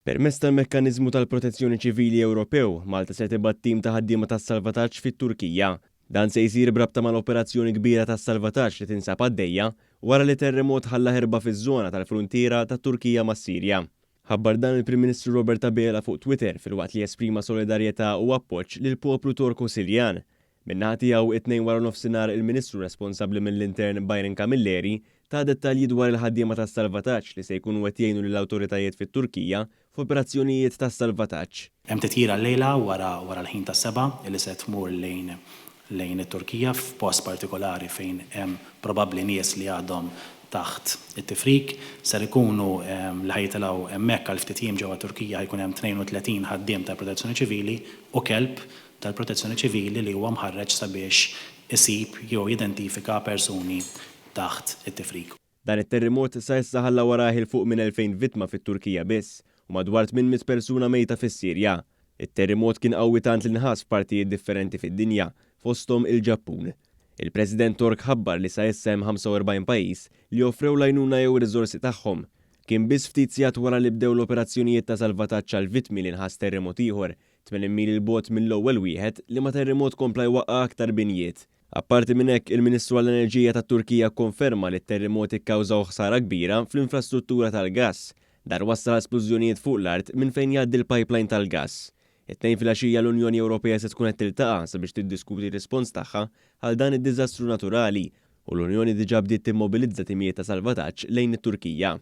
Permezz tal-Mekkaniżmu tal-Protezzjoni Ċivili Ewropew, Malta se tibgħat tim ta' ħaddiema tas-salvataġġ fit-Turkija. Dan se jsir b'rabta mal-operazzjoni kbira ta' salvataġġ li tinsab għaddejja wara li terremot ħalla ħerba fiż-żona tal-fruntiera tat-Turkija mas-Sirja. Ħabbar dan il-Prim Ministru Robert Abela fuq Twitter filwaqt li esprima solidarjetà u appoġġ lill-poplu Tork u Sirjan. Min-naħa tiegħu, it-Tnejn waranofsinhar il-Ministru responsabbli mill-Intern Byron Camilleri ta dettalji dwar il-ħaddiema tas-salvataġġ li se jkunu qed jgħinu lill-awtoritajiet fit-Turkija f'operazzjonijiet ta' salvataġġ. Hemm titjira llejla wara wara l-ħin tas-sebgħa li se tmur lejn lejn it-Turkija f'post partikolari fejn hemm probabbli nies li għadhom taħt it-tifrik. Ser ikunu li ħa jitilgħu hemmhekk għal ftit jiem ġewwa t-Turkija ħa jkun hemm 32 ħaddiem tal-Protezzjoni Ċivili u kelb tal-Protezzjoni Ċivili li huwa mħarreġ sabiex isib jew jidentifika persuni taħt it-tifrik. Dan it-terrimot sa issa ħalla warajh 'il fuq minn 2,000 vittma fit-Turkija biss u madwar 800 persuna mejta fis-Sirja. It-terrimot kien qawwi tant li nħass f'partijiet differenti fid-dinja, fosthom il-Ġappun. Il-President Tork ħabbar li sa issa hemm 45 pajjiż li offrew l-għajnuna jew ir-riżorsi tagħhom. Kien biss ftit sigħat wara li bdew l-operazzjonijiet ta' salvataġġ għall-vittmi li nħass terremot ieħor, 80 mil 'il bogħod mill-ewwel wieħed, liema terremot kompla jwaqqa' aktar binjiet. Apparti minn hekk, il-Ministru għall-Enerġija tat-Turkija kkonferma li t-terremoti kkawżaw ħsara kbira fl-infrastruttura tal-gass. Dan wassal għal splużjonijiet fuq l-art minn fejn jgħaddi l-pipeline tal-gass. It-Tnejn filgħaxija l-Unjoni Ewropea se tkun qed tiltaqa' sabiex tiddiskuti r-rispons tagħha għal dan id-diżastru naturali u l-Unjoni diġà bdiet timmobilizza timijiet ta' salvataġġ lejn it-Turkija.